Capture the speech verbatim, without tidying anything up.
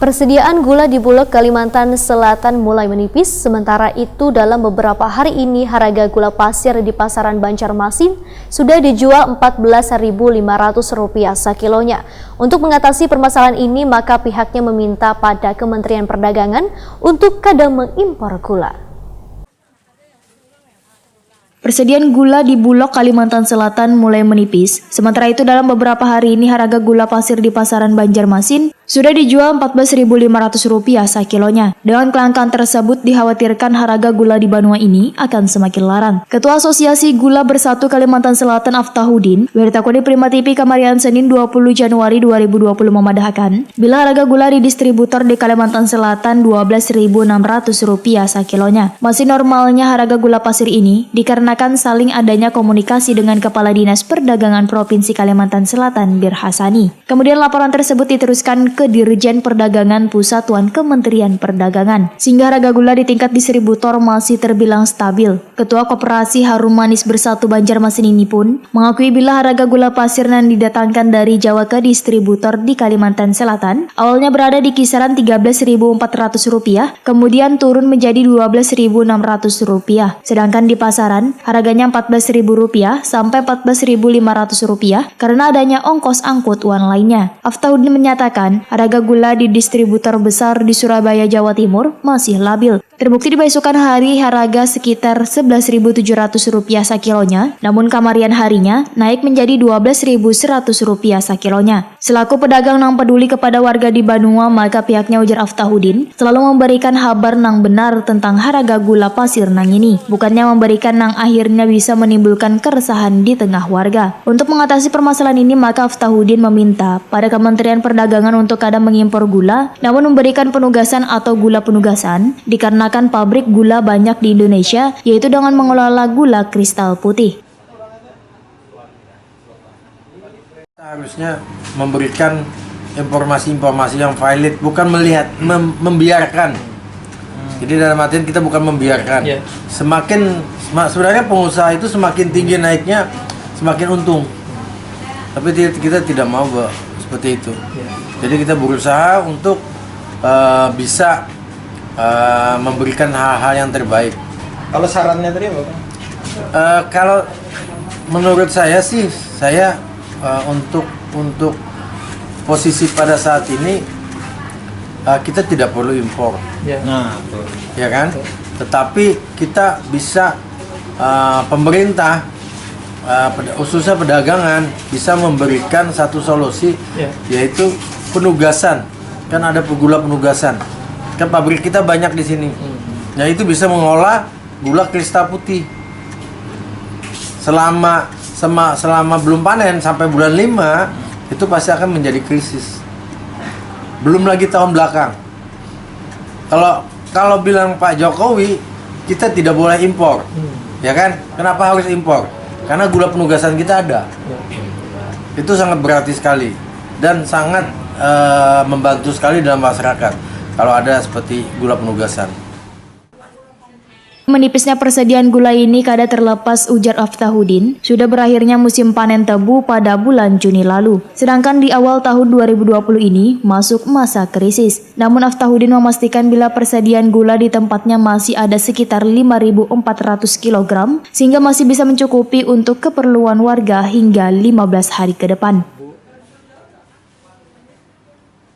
Persediaan gula di Bulog, Kalimantan Selatan mulai menipis, sementara itu dalam beberapa hari ini harga gula pasir di pasaran Banjarmasin sudah dijual empat belas ribu lima ratus rupiah sakilonya. Untuk mengatasi permasalahan ini, maka pihaknya meminta pada Kementerian Perdagangan untuk kada mengimpor gula. Persediaan gula di Bulog, Kalimantan Selatan mulai menipis. Sementara itu, dalam beberapa hari ini harga gula pasir di pasaran Banjarmasin sudah dijual empat belas ribu lima ratus rupiah sakilonya. Dengan kelangkaan tersebut, dikhawatirkan harga gula di banua ini akan semakin larang. Ketua Asosiasi Gula Bersatu Kalimantan Selatan, Aftahudin, wayah ditakuni Prima T V kamarian Senin dua puluh Januari dua ribu dua puluh memadahkan, bila harga gula di distributor di Kalimantan Selatan dua belas ribu enam ratus rupiah sakilonya. Masih normalnya harga gula pasir ini dikarenakan saling adanya komunikasi dengan Kepala Dinas Perdagangan Provinsi Kalimantan Selatan, Bir Hasani. Kemudian laporan tersebut diteruskan ke Dirjen Perdagangan Pusatuan Kementerian Perdagangan, sehingga harga gula di tingkat distributor masih terbilang stabil. Ketua Koperasi Harum Manis Bersatu Banjarmasin ini pun mengakui bila harga gula pasir yang didatangkan dari Jawa ke distributor di Kalimantan Selatan awalnya berada di kisaran tiga belas ribu empat ratus rupiah, kemudian turun menjadi dua belas ribu enam ratus rupiah. Sedangkan di pasaran, harganya empat belas ribu rupiah sampai empat belas ribu lima ratus rupiah karena adanya ongkos angkut wan lainnya. Aftahudin menyatakan, harga gula di distributor besar di Surabaya, Jawa Timur masih labil. Terbukti di baisukan hari harga sekitar sebelas ribu tujuh ratus rupiah sakilonya, namun kamarian harinya naik menjadi dua belas ribu seratus rupiah sakilonya. Selaku pedagang nang peduli kepada warga di banua, maka pihaknya, ujar Aftahudin, selalu memberikan habar nang benar tentang harga gula pasir nang ini, bukannya memberikan nang akhirnya bisa menimbulkan keresahan di tengah warga. Untuk mengatasi permasalahan ini, maka Aftahudin meminta pada Kementerian Perdagangan untuk kada mengimpor gula, namun memberikan penugasan atau gula penugasan, dikarenakan pabrik gula banyak di Indonesia, yaitu dengan mengelola gula kristal putih. Kita harusnya memberikan informasi-informasi yang valid, bukan melihat, mem- membiarkan. Jadi dalam artian kita bukan membiarkan. Iya. Semakin sema- sebenarnya pengusaha itu semakin tinggi naiknya, semakin untung. Tapi ti- kita tidak mau, Pak, seperti itu. Iya. Jadi kita berusaha untuk eh, bisa eh, memberikan hal-hal yang terbaik. Kalau sarannya tadi apa, Bang? Eh, kalau menurut saya sih, saya eh, untuk untuk posisi pada saat ini eh, kita tidak perlu impor, Ya. Nah, tuh. ya kan? Tetapi kita bisa eh, pemerintah eh, peda- khususnya pedagangan bisa memberikan satu solusi Ya. yaitu penugasan. Kan ada gula penugasan. Kan pabrik kita banyak di sini. Nah, itu bisa mengolah gula kristal putih. Selama sema- selama belum panen sampai bulan lima itu pasti akan menjadi krisis. Belum lagi tahun belakang. Kalau kalau bilang Pak Jokowi, kita tidak boleh impor. Ya kan? Kenapa harus impor? Karena gula penugasan kita ada. Itu sangat berarti sekali dan sangat eh, membantu sekali dalam masyarakat kalau ada seperti gula penugasan. Menipisnya persediaan gula ini kada terlepas, ujar Aftahudin, sudah berakhirnya musim panen tebu pada bulan Juni lalu. Sedangkan di awal tahun dua ribu dua puluh ini masuk masa krisis. Namun Aftahudin memastikan bila persediaan gula di tempatnya masih ada sekitar lima ribu empat ratus kilogram, sehingga masih bisa mencukupi untuk keperluan warga hingga lima belas hari ke depan.